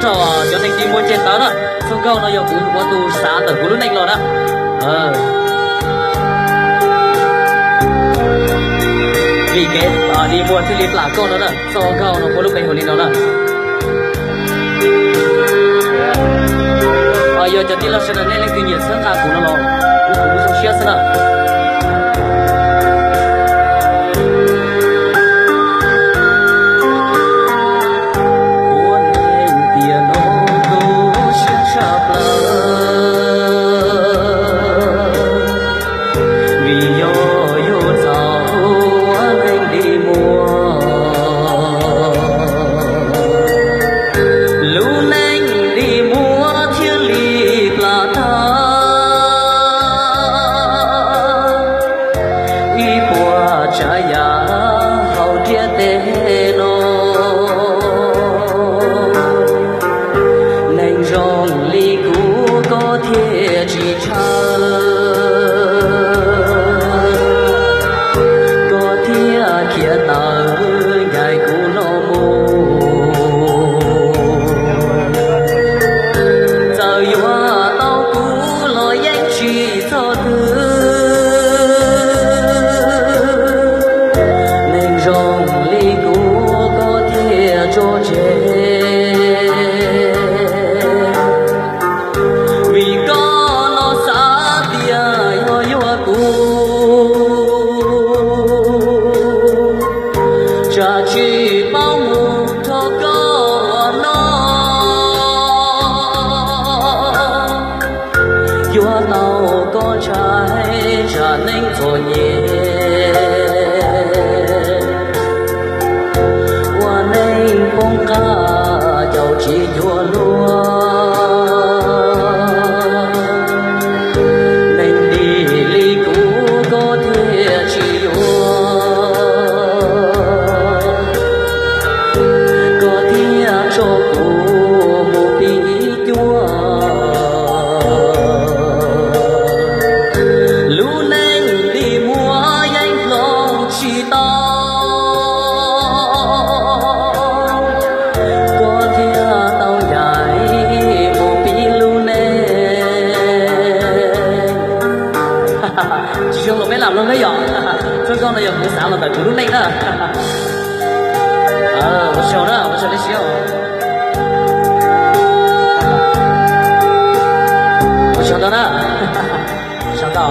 Rau cov neeg dig muag nce tawv na, txoj nkauj no yog kuv ua tus xav ntawm kuv lub neej los na. Vim kev dig muag thiaj li plam koj no na, txoj nkauj no muaj lub npe hu li no na. Yog cov tij laug sawv daws nej leej twg nyiam txhawb nqa kuv no los kuv kuv lub zoo siab xwb na. Ua neeg tiam no tu siab tshaj plaws, vim yog yus txaus ua neeg dig muag, lub neej dig muag thiaj li plam tag. Ib puas tsav yam hauv ntiaj teb no, neeg zoo li kuv koj thiaj tsis ntshaw, koj thiaj khiav tawm ncaim kuv no mus. Txawm yuav tau kuv los yeej tsis txog twg, neeg zoo li kuv koj thiaj tso tseg. Vim koj los xav tias yog yuav kuv, tsam tsis paub mus nrog koj no, yuav tau koj ntshai tsam neej txom nyem. Ua neej poob qab caum tsis cuag luag, neeg dig li kuv koj thiaj tsis yuav, koj thiaj tso kuv mus pib cuab. Lub neej dig muag yeej hloov tsis tau, koj thiaj tau ncaim mus pib lub neej. Tsis zoo los peb lam mloog na yom. Txoj nkauj no yog kuv xav los ntawm kuv lub neej na. Ua tsaug na, ua tsaug li siab. Ua tsaug ntau na. Tsaug ntau.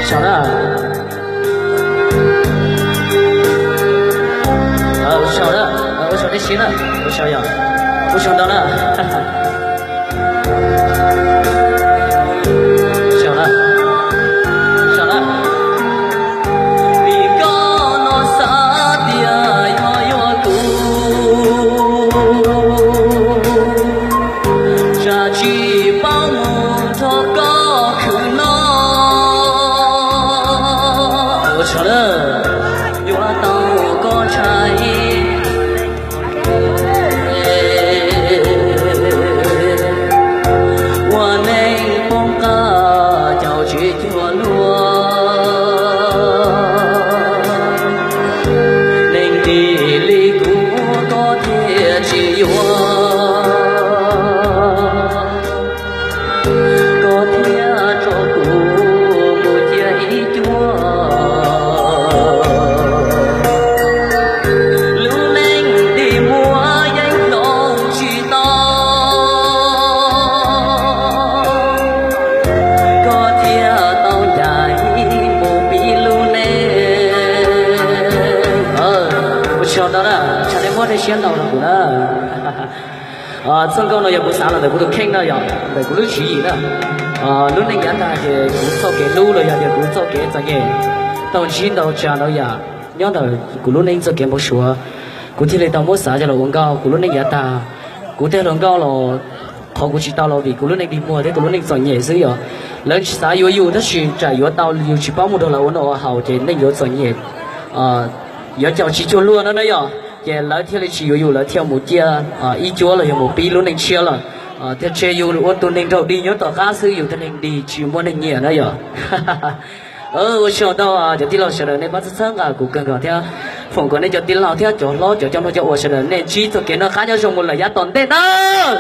Tsaug na. Ua tsaug na, ua tsaug li siab na, ua tsaug yom. Ua tsaug ntau na. Vim koj no xav tias yog yuav kuv, tsam tsis paub mus nrog koj khwv no. Ua tsaug na, yuav tau koj ntshai. Ua neej poob qab caum tsis cuag luag, neeg dig li kuv koj thiaj tsis yuav, koj thiaj tso kuv mus cia ib cuab. Lub neej dig muag yeej hloov tsis tau, koj thiaj tau ncaim mus pib lub neej. Ua tsaug ntau na, tshaj nej muab nej siab ntau rau kuv na. Txoj nkauj no yog kuv xav los ntawm kuv tus kheej na yom, ntawm kuv lub tswv yim na. Lub neej yav tag ces kuv txoj kev hlub los yog tias kuv txoj kev txom nyem tau ntsib ntau tsav ntau yam nyob ntawm kuv lub neej txoj kev npau suav, kuv thiaj li tau muab xav coj los ua nkauj. Kuv lub neej yav tag, kuv tej hluas nkauj los qhov kuv tsis tau los vim kuv lub neej dig muag thiab kuv lub neej txom nyem xwb yom. Lawv tsis xav yuav yus tab sis tsam yuav tau yus tsis paub mus nrog lawv ua noj ua haus ces neej yuav txom nyem, yuav caum tsis cuag luag no na yom. Ces lawv thiaj li tsis yuav yus, lawv thiaj mus cia ib cuab los yog mus pib lub neej tshiab lawm, thiaj tseg yus ua tus neeg raug dig nyob tom qab xwb, yus tus neeg dig tsis muaj neeg nyiam na yom. Ua tsaug ntau cov tij laug sawv daws nej pab txhawb nqa kuv kawg nkaus thiab. Foom kom nej cov tij laug thiab cov hlob cov coj nrog cov uas sawv daws nej ntsib txoj kev noj qab nyob zoo mus lawm yav tom ntej ntag.